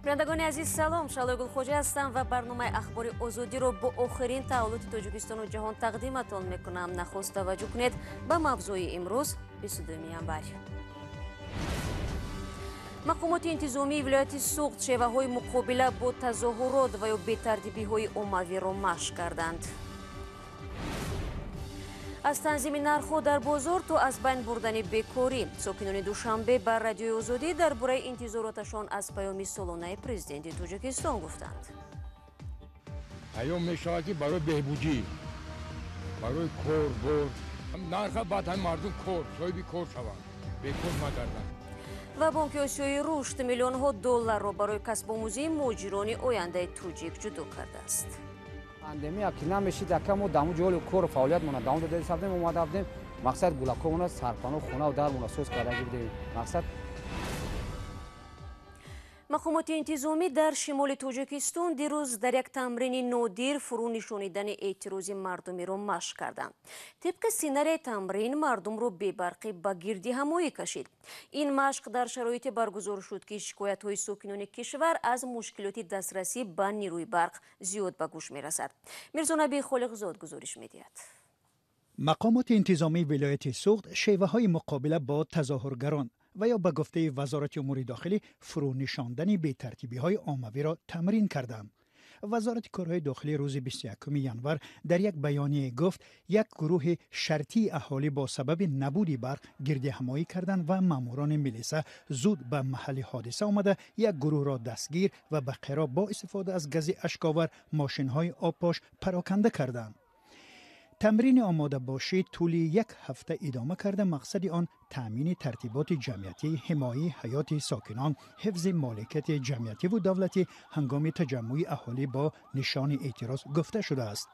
Бинандагони азиз, салом. Шаҳлои Гулхоҷа ҳастам ва барномаи Ахбори Озодиро бо охирин таҳаввулоти Тоҷикистону ҷаҳон тақдиматон мекунам. Нахуст таваҷҷӯҳ кунед ба мавзӯи имрӯз, 22 январ. Мақомоти интизомии вилояти Суғд шеваҳои муқобила бо тазоҳурот ва ё бетартибиҳои оммавиро машқ карданд. Аз танзими нархҳо дар бозор то аз байн бурдани бекорӣ, сокинони Душанбе ба Радиои Озодӣ дар бораи интизороташон аз паёми солонаи президенти Тоҷикистон гуфтанд. Паём мешавад, ки барои беҳбудӣ, барои кор бор, нарха, баъд ҳами мардум кор, соҳиби кор шаванд, бекор нагарданд. Ва Бонки Осиёи Рушд миллионҳо долларро барои касбомӯзии муҳоҷирони ояндаи тоҷик ҷудо кардааст. Пандемия ки намешид, ака, мо даму ҷоли кору фаъолиятмона давом дода будем, омада будем. Мақсад, гулакомона сарпаноҳ, хонаву дармона соз кардаги будем, мақсад. Мақомоти интизомӣ дар шимоли Тоҷикистон дирӯз дар як тамрини нодир фурӯ нишонидани эътирози мардумиро машқ карданд. Тибқи сценарияи тамрин, мардумро бебарқӣ ба гирдиҳамоӣ кашид. Ин машқ дар шароите баргузор шуд, ки шикоятҳои сокинони кишвар аз мушкилоти дастрасӣ ба нерӯи барқ зиёд ба гӯш мерасад. Мирзонаби Холиқзод гузориш медиҳад. Мақомоти интизомии вилояти Суғд шеваҳои муқобила бо тазоҳургарон ва ё ба гуфтаи Вазорати умури дохилӣ фурӯ нишондани бетартибиҳои оммавиро тамрин карданд. Вазорати корҳои дохилӣ рӯзи 21 январ дар як баёние гуфт, як гурӯҳи шартии аҳолӣ бо сабаби набуди барқ гирдиҳамоӣ карданд ва маъмурони милиса зуд ба маҳалли ҳодиса омада, як гурӯҳро дастгир ва бақияро бо истифода аз гази ашковар, мошинҳои обпош пароканда карданд. Тамрини омодабошӣ тӯли як ҳафта идома карда, мақсади он таъмини тартиботи ҷамъиятӣ, ҳимояи ҳаёти сокинон, ҳифзи моликияти ҷамъиятиву давлатӣ ҳангоми таҷаммӯи аҳолӣ бо нишони эътироз гуфта шудааст.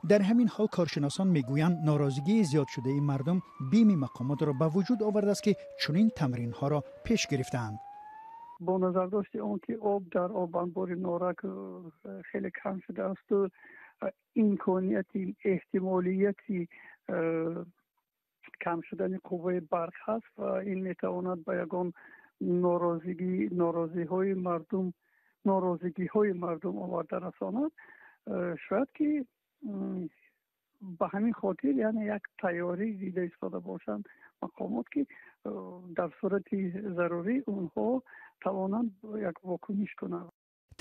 Дар ҳамин ҳол коршиносон мегӯянд, норозигии зиёдшудаи мардум бими мақомотро ба вуҷуд овардааст, ки чунин тамринҳоро пеш гирифтаанд. Бо назардошти он ки об дар обанбори Норак хеле кам шудаасту имконияти эҳтимолияти кам шудани қувваи барқ ҳаст ва ин метавонад ба ягон норозигӣ норозиҳои мардум норозигиҳои мардум оварда расонад, шояд ки ба ҳамин хотир, яъне, як тайёрӣ дида истода бошанд мақомот, ки дар сурати зарурӣ онҳо тавонанд як вокуниш кунанд.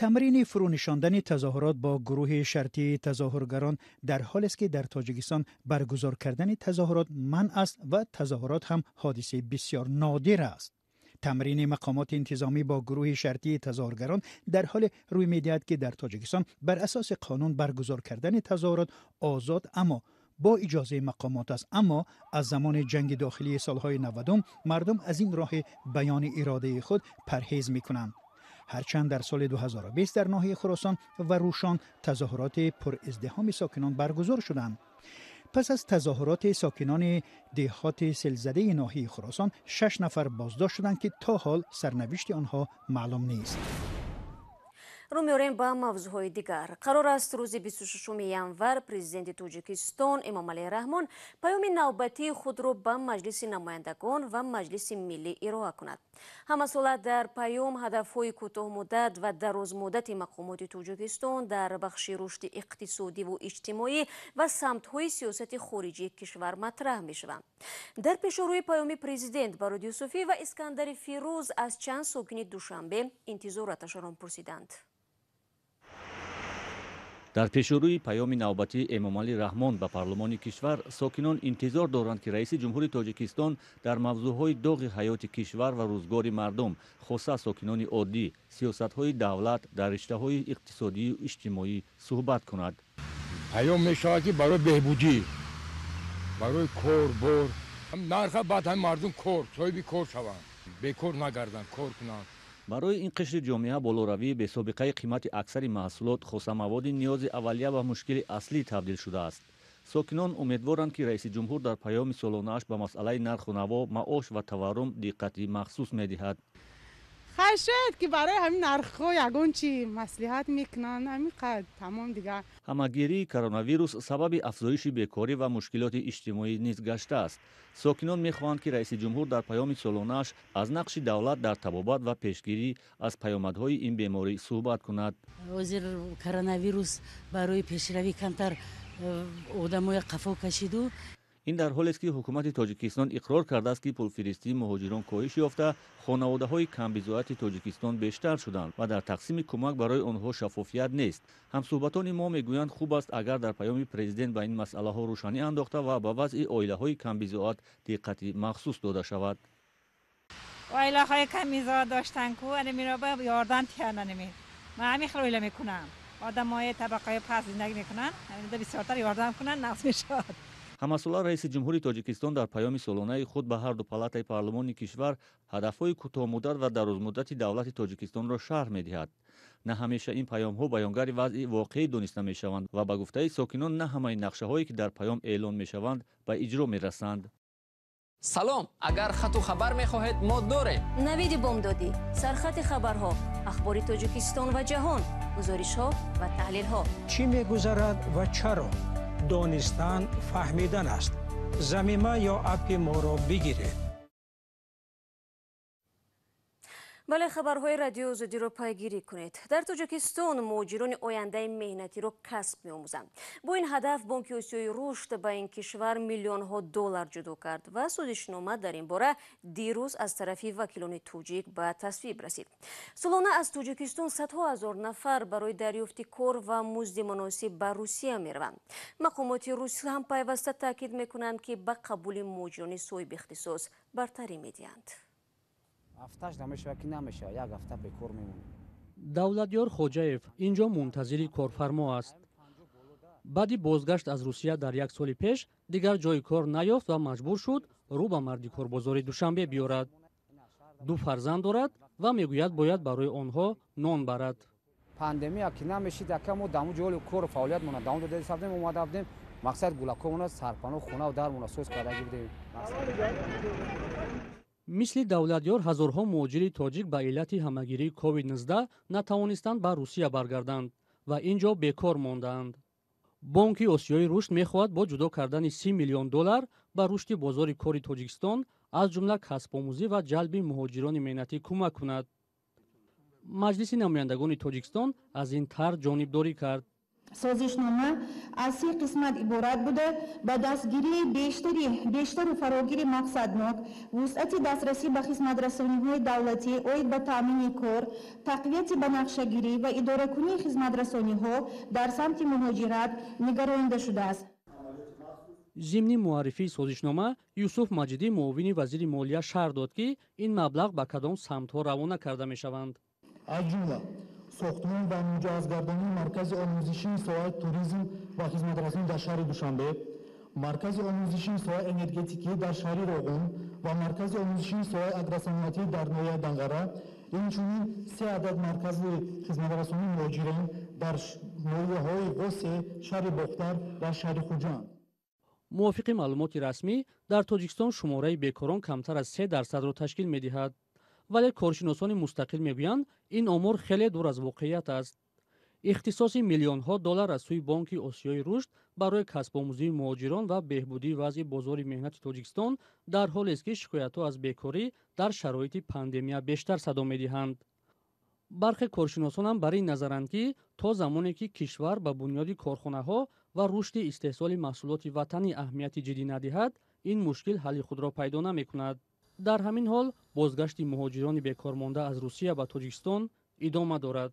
Тамрини фурӯнишондани тазоҳурот бо гурӯҳи шартии тазоҳургарон дар ҳолест, ки дар Тоҷикистон баргузор кардани тазоҳурот манъ аст ва тазоҳурот ҳам ҳодисаи бисёр нодир аст. Тамрини мақомоти интизомӣ бо гурӯҳи шартии тазоҳургарон дар ҳоле рӯй медиҳад, ки дар Тоҷикистон бар асоси қонун баргузор кардани тазоҳурот озод, аммо бо иҷозаи мақомот аст. Аммо аз замони ҷанги дохилии солҳои 90-ум мардум аз ин роҳи баёни иродаи худ парҳез мекунанд. Ҳарчанд дар соли 2020 дар ноҳияи Хуросон ва Рӯшон тазоҳуроти пуриздиҳоми сокинон баргузор шуданд. Пас аз тазоҳуроти сокинони деҳоти селзадаи ноҳияи Хуросон шаш нафар боздошт шуданд, ки то ҳол сарнавишти онҳо маълум нест. Рӯ меорем ба мавзӯъҳои дигар. Қарор аст, рӯзи 26 январ президенти Тоҷикистон Эмомалӣ Раҳмон паёми навбатии худро ба Маҷлиси намояндагон ва Маҷлиси Миллӣ ироа кунад. Ҳамасола дар паём ҳадафҳои кӯтоҳмуддат ва дарозмуддати мақомоти Тоҷикистон дар бахши рушди иқтисодиву иҷтимоӣ ва самтҳои сиёсати хориҷии кишвар матраҳ мешаванд. Дар пешорӯи паёми президент Бароди Юсуфӣ ва Искандари Фирӯз аз чанд сокини Душанбе интизороташонро пурсиданд. Дар пешрӯи паёми навбатии Эмомалӣ Раҳмон ба парлумони кишвар сокинон интизор доранд, ки раиси ҷумҳури Тоҷикистон дар мавзӯъҳои доғи ҳаёти кишвар ва рӯзгори мардум, хоса сокинони оддӣ, сиёсатҳои давлат дар риштаҳои иқтисодию иҷтимоӣ суҳбат кунад. Паём мешавад, ки барои беҳбудӣ, барои кор бор, нарха, баъд ҳами мардум кор, соҳиби кор шаванд, бекор нагарданд, кор кунанд. Барои ин қишри ҷомеа болоравии бесобиқаи қимати аксари маҳсулот, хоса маводи ниёзи аввалия, ба мушкили аслӣ табдил шудааст. Сокинон умедворанд, ки раиси ҷумҳур дар паёми солонааш ба масъалаи нарху наво, маош ва таваррум диққати махсус медиҳад. Хай, шояд ки барои ҳамин нархҳо ягон чи маслиҳат мекунанд, ҳамин қад, тамом дигар. Ҳамагирии коронавирус сабаби афзоиши бекорӣ ва мушкилоти иҷтимоӣ низ гаштааст. Сокинон мехоҳанд, ки раиси ҷумҳур дар паёми солонааш аз нақши давлат дар табобат ва пешгирӣ аз паёмадҳои ин беморӣ суҳбат кунад. Ҳозир коронавирус барои пешравӣ камтар одамоя қафо кашиду. Ин дар ҳолест, ки ҳукумати Тоҷикистон иқрор кардааст, ки пулфиристии муҳоҷирон коҳиш ёфта, хонаводаҳои камбизоати Тоҷикистон бештар шуданд ва дар тақсими кӯмак барои онҳо шаффофият нест. Ҳамсӯҳбатони мо мегӯянд, хуб аст, агар дар паёми президент ба ин масъалаҳо рӯшанӣ андохта ва ба вазъи оилаҳои камбизоат диққати махсус дода шавад. Оилаҳои камбизоат доштан ку анамиро ба ёрдам тиҳанд. Анами ман ҳамин хел оила мекунам. Одамои табақаи паст зиндагӣ мекунанд, ҳаминда бисёртар ёрдам кунанд, нағз мешавад. Ҳамасола раиси ҷумҳури Тоҷикистон дар паёми солонаи худ ба ҳарду палатаи парлумони кишвар ҳадафҳои кӯтоҳмуддат ва дарозмуддати давлати Тоҷикистонро шарҳ медиҳад. На ҳамеша ин паёмҳо баёнгари вазъи воқеӣ дониста мешаванд ва ба гуфтаи сокинон, на ҳамаи нақшаҳое, ки дар паём эълон мешаванд, ба иҷро мерасанд. Салом, агар хату хабар мехоҳед, мо дорем. Навиди бомдодӣ, сархати хабарҳо, ахбори Тоҷикистон ва ҷаҳон, гузоришҳо ва таҳлилҳо. Чӣ мегузарад ва чаро? Донистан фаҳмидан аст. Замима ё аппи моро бигиред. Бале, хабарҳои Радиои Озодиро пайгирӣ кунед. Дар Тоҷикистон муҳоҷирони ояндаи меҳнатиро касб меомӯзанд. Бо ин ҳадаф Бонки Осиёи Рушд ба ин кишвар миллионҳо доллар ҷудо кард ва созишнома дар ин бора дирӯз аз тарафи вакилони тоҷик ба тасвиб расид. Солона аз Тоҷикистон садҳо ҳазор нафар барои дарёфти кор ва музди муносиб ба Русия мераванд. Мақомоти Русия ҳам пайваста таъкид мекунанд, ки ба қабули муҳоҷирони соҳиби ихтисос бартарӣ медиҳанд. Ҳафташ намешавад, ки намешавад, як ҳафта бекор мемонем. Давлатёр Хоҷаев инҷо мунтазири корфармо аст. Баъди бозгашт аз Русия дар як соли пеш дигар ҷойи кор наёфт ва маҷбур шуд рӯ ба марди корбозори Душанбе биёрад. Ду фарзанд дорад ва мегӯяд, бояд барои онҳо нон барад. Пандемия ки намешид, ака, мо даму ҷоли кору фаъолиятмона давом дода будем, омада будем, мақсад гулакомона сарпаноҳ, хонаву дармона соз кардаги будем. Мисли Давлатёр ҳазорҳо муҳоҷири тоҷик ба иллати ҳамагирии COVID-19 натавонистанд ба Русия баргарданд ва ин ҷо бекор мондаанд. Бонки Осиёи Рушд мехоҳад бо ҷудо кардани 30 миллион доллар ба рушди бозори кори Тоҷикистон, аз ҷумла касбомӯзӣ ва ҷалби муҳоҷирони меҳнатӣ кӯмак кунад. Маҷлиси намояндагони Тоҷикистон аз ин тарҳ ҷонибдорӣ кард. Созишнома аз се қисмат иборат буда, ба дастгирии бештару фарогири мақсаднок, вусъати дастрасӣ ба хизматрасониҳои давлатӣ оид ба таъмини кор, тақвияти банақшагирӣ ва идоракунии хизматрасониҳо дар самти муҳоҷират нигаронида шудааст. Зимни муаррифии созишнома Юсуф Маҷидӣ, муовини вазири молия, шарҳ дод, ки ин маблағ ба кадом самтҳо равона карда мешаванд. Аз ҷумла сохтмон ва муҷаҳҳазгардонии маркази омӯзишии соҳаи туризм ва хизматрасонӣ дар шаҳри Душанбе, маркази омӯзишии соҳаи энергетикӣ дар шаҳри Роғун ва маркази омӯзишии соҳаи агросаноатӣ дар ноҳияи Данғара, инчунин се адад маркази хизматрасонии муҳоҷирон дар ноҳияҳои Восе, шаҳри Бохтар ва шаҳри Хуҷанд. Мувофиқи маълумоти расмӣ, дар Тоҷикистон шумораи бекорон камтар аз 3%-ро ташкил медиҳад, вале коршиносони мустақил мегӯянд, ин омор хеле дур аз воқеият аст. Ихтисоси миллионҳо доллар аз сӯи Бонки Осиёи Рушд барои касбомӯзии муҳоҷирон ва беҳбудии вазъи бозори меҳнати Тоҷикистон дар ҳолест, ки шикоятҳо аз бекорӣ дар шароити пандемия бештар садо медиҳанд. Бархе коршиносонам бар ин назаранд, ки то замоне ки кишвар ба бунёди корхонаҳо ва рушди истеҳсоли маҳсулоти ватанӣ аҳамияти ҷиддӣ надиҳад, ин мушкил ҳалли худро пайдо намекунад. Дар ҳамин ҳол бозгашти муҳоҷирони бекормонда аз Русия ба Тоҷикистон идома дорад.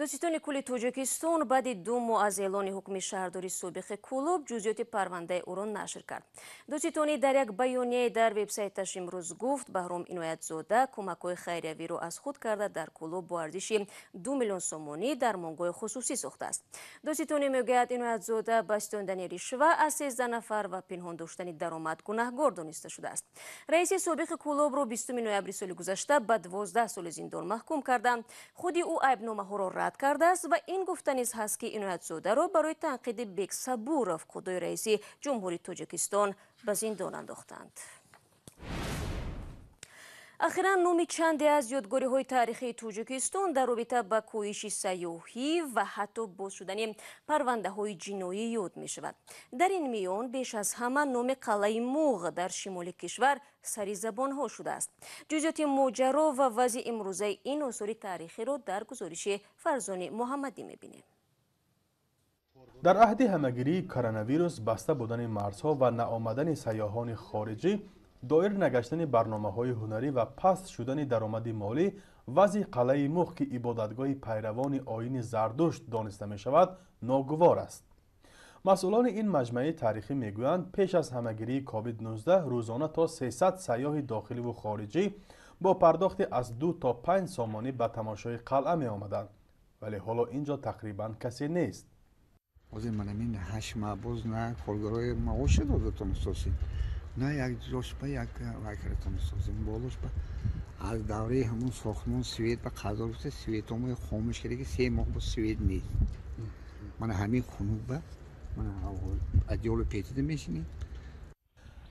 Додситони кулли Тоҷикистон баъди 2 моҳ аз эълони ҳукми шаҳрдори собиқи Кӯлоб ҷузъиёти парвандаи ӯро нашр кард. Додситонӣ дар як баёнияе дар вебсайташ имрӯз гуфт, Баҳром Иноятзода кӯмакҳои хайриявиро аз худ карда, дар Кӯлоб бо арзиши 2 миллион сомонӣ дармонгоҳи хусусӣ сохтааст. Додситонӣ мегӯяд, Иноятзода ба ситондани ришва аз 13 нафар ва пинҳон доштани даромад гунаҳгор дониста шудааст. Раиси собиқи Кӯлобро 20 ноябри соли гузашта ба 12 соли зиндон маҳкум карданд. Худи ӯ айбномаҳоро рад кардааст ва ин гуфта низ ҳаст, ки Иноятзодаро барои танқиди Бек Сабуров, худои раиси Ҷумҳурии Тоҷикистон, ба зиндон андохтанд. Ахиран номи чанде аз ёдгориҳои таърихии Тоҷикистон дар робита ба коҳиши сайёҳӣ ва ҳатто боз шудани парвандаҳои ҷиноӣ ёд мешавад. Дар ин миён беш аз ҳама номи қалъаи Муғ дар шимоли кишвар сари забонҳо шудааст. Ҷузъиёти моҷаро ва вазъи имрӯзаи ин осори таърихиро дар гузориши Фарзони Муҳаммадӣ мебинем. Дар аҳди ҳамагирии коронавирус, баста будани марзҳо ва наомадани сайёҳони хориҷӣ, доир нагаштани барномаҳои ҳунарӣ ва паст шудани даромади молӣ, вазъи қалъаи Муғ, ки ибодатгоҳи пайравони оини Зардушт дониста мешавад, ногувор аст. Масъулони ин маҷмӯаи таърихӣ мегӯянд, пеш аз ҳамагирии COVID-19 рӯзона то 300 сайёҳи дохиливу хориҷӣ бо пардохти аз 2 то 5 сомонӣ ба тамошои қалъа меомаданд, вале ҳоло ин ҷо тақрибан касе нест. Ҳозир ман ҳамин 8 маҳ боз на коргарои маоша додатон сосем, на як ҷош ба як вайкаратон созем, болош ба аз давраи ҳамун сохтмон свет ба қазо гуфта светомои хомӯш карда, ки 3 моҳ бо свет нест. Мана ҳамин хунук ба мана адёлу петида мешинем.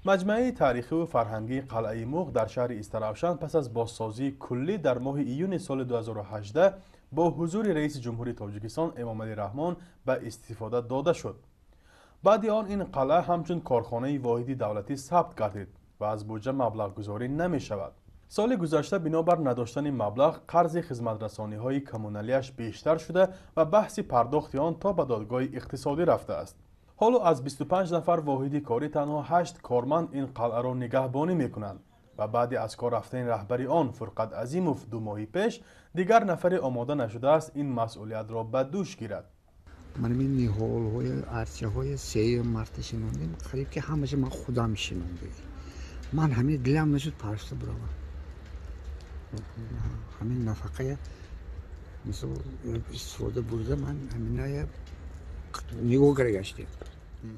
Маҷмӯаи таърихиву фарҳангии қалъаи Муғ дар шаҳри Истаравшан пас аз бозсозии куллӣ дар моҳи июни соли 2018 бо ҳузури раиси ҷумҳури Тоҷикистон Эмомалӣ Раҳмон ба истифода дода шуд. Баъди он ин қалъа ҳамчун корхонаи воҳиди давлатӣ сабт гардид ва аз буҷа маблағгузорӣ намешавад. Соли гузашта бинобар надоштани маблағ қарзи хизматрасониҳои коммуналиаш бештар шуда ва баҳси пардохти он то ба додгоҳи иқтисодӣ рафтааст. Ҳоло аз 25 нафар воҳиди корӣ танҳо 8 корманд ин қалъаро нигаҳбонӣ мекунанд ва баъди аз кор рафтани раҳбари он Фурқат Азимов 2 моҳи пеш дигар нафаре омода нашудааст ин масъулиятро ба дӯш гирад. Ман ин ниҳолҳои арчаҳои 3 марта шинондем, қариб ки ҳамаша ман худам шинондем. Ман ҳамин дилам нашуд паршта буравам. Ҳамин нафақая мисол истифода бурда ман ҳаминая нигоҳ карда гаштем.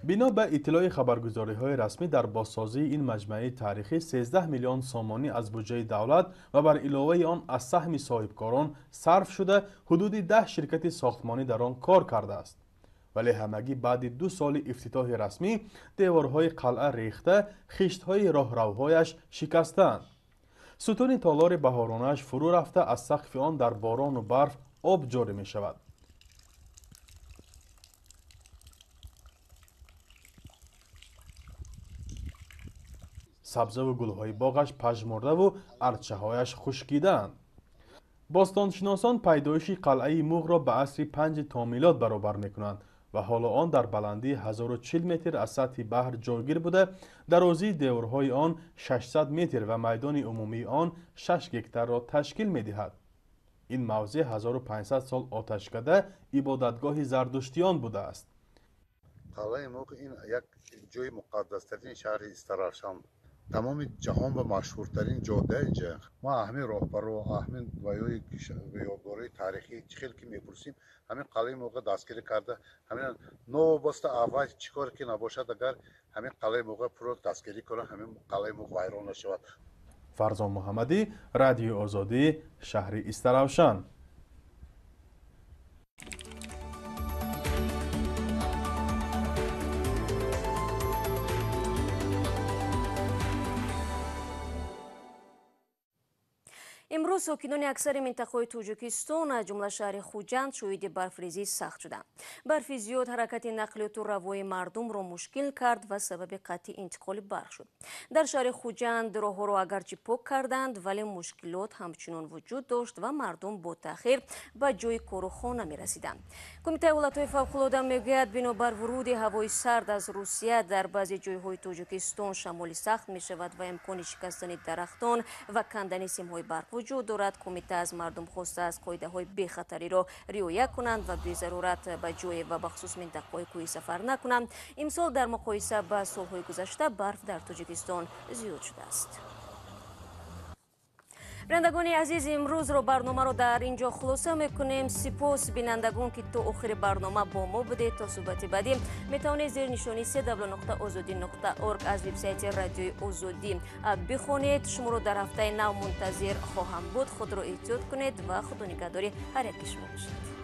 Бино ба иттилои хабаргузориҳои расмӣ дар бозсозии ин маҷмӯаи таърихӣ 13 миллион сомонӣ аз буҷаи давлат ва бар иловаи он аз саҳми соҳибкорон сарф шуда, ҳудуди 10 ширкати сохтмонӣ дар он кор кардааст. Вале ҳамагӣ баъди 2 соли ифтитоҳи расмӣ деворҳои қалъа рехта, хиштҳои роҳравҳояш шикастаанд. Сутуни толори баҳоронааш фурӯ рафта, аз сақфи он дар борону барф об ҷорӣ мешавад. Сабзаву гулҳои боғаш пажмурдаву арчаҳояш хушкидаанд. Бостоншиносон пайдоиши қалъаи Муғро ба асри 5 то милод баробар мекунанд ва ҳоло он дар баландии 1040 метр аз сатҳи баҳр ҷойгир буда, дарозии деворҳои он 600 метр ва майдони умумии он 6 гектарро ташкил медиҳад. Ин мавзеъ 1500 сол оташкада ибодатгоҳи зардуштиён будааст. Қалъаи Муғ ин як ҷои муқаддастарини шаҳри Истаравшан, тамоми ҷаҳон ба машҳуртарин ҷода инҷа. Ма ҳамин роҳбаро, ҳамин ваёи ёдгориҳои таърихӣ чӣ хел ки мепурсем, ҳамин қалъаи Муғ дастгирӣ карда, ҳамин новобаста аввал чӣ кор ки набошад, агар ҳамин қалъаи Муғ пурра дастгирӣ кунад, ҳамин қалъаи Муғ вайрон нашавад. Фарзон Муҳаммадӣ, Радиои Озодӣ, шаҳри Истаравшан. Имрӯз сокинони аксари минтақаҳои Тоҷикистон, аз ҷумла шаҳри Хуҷанд, шоҳиди барфрезии сахт шуданд. Барфи зиёд ҳаракати нақлиёту равои мардумро мушкил кард ва сабаби қатъи интиқоли барқ шуд. Дар шаҳри Хуҷанд роҳҳоро агарчи пок карданд, вале мушкилот ҳамчунон вуҷуд дошт ва мардум бо таъхир ба ҷои кору хона мерасиданд. Кумитаи ҳолатҳои фавқулода мегӯяд, бинобар вуруди ҳавои сард аз Русия дар баъзе ҷойҳои Тоҷикистон шамоли сахт мешавад ва имкони шикастани дарахтон ва кандани симҳои барқ вуҷуд дорад. Кумита аз мардум хостааст қоидаҳои бехатариро риоя кунанд ва безарурат ба ҷое ва бахусус минтақаҳои кӯҳӣ сафар накунанд. Имсол дар муқоиса ба солҳои гузашта барф дар Тоҷикистон зиёд шудааст. Бинандагони азиз, имрӯзро барномаро дар ин ҷо хулоса мекунем. Сипос бинандагон, ки то охири барнома бо мо будед. То суҳбати баъдӣ метавонед зери нишони www.ozodi.org аз вебсайти Радиои Озодӣ бихонед. Шуморо дар ҳафтаи нав мунтазир хоҳам буд. Худро эҳтиёт кунед ва худонигаҳдори ҳар яки шумо бошед.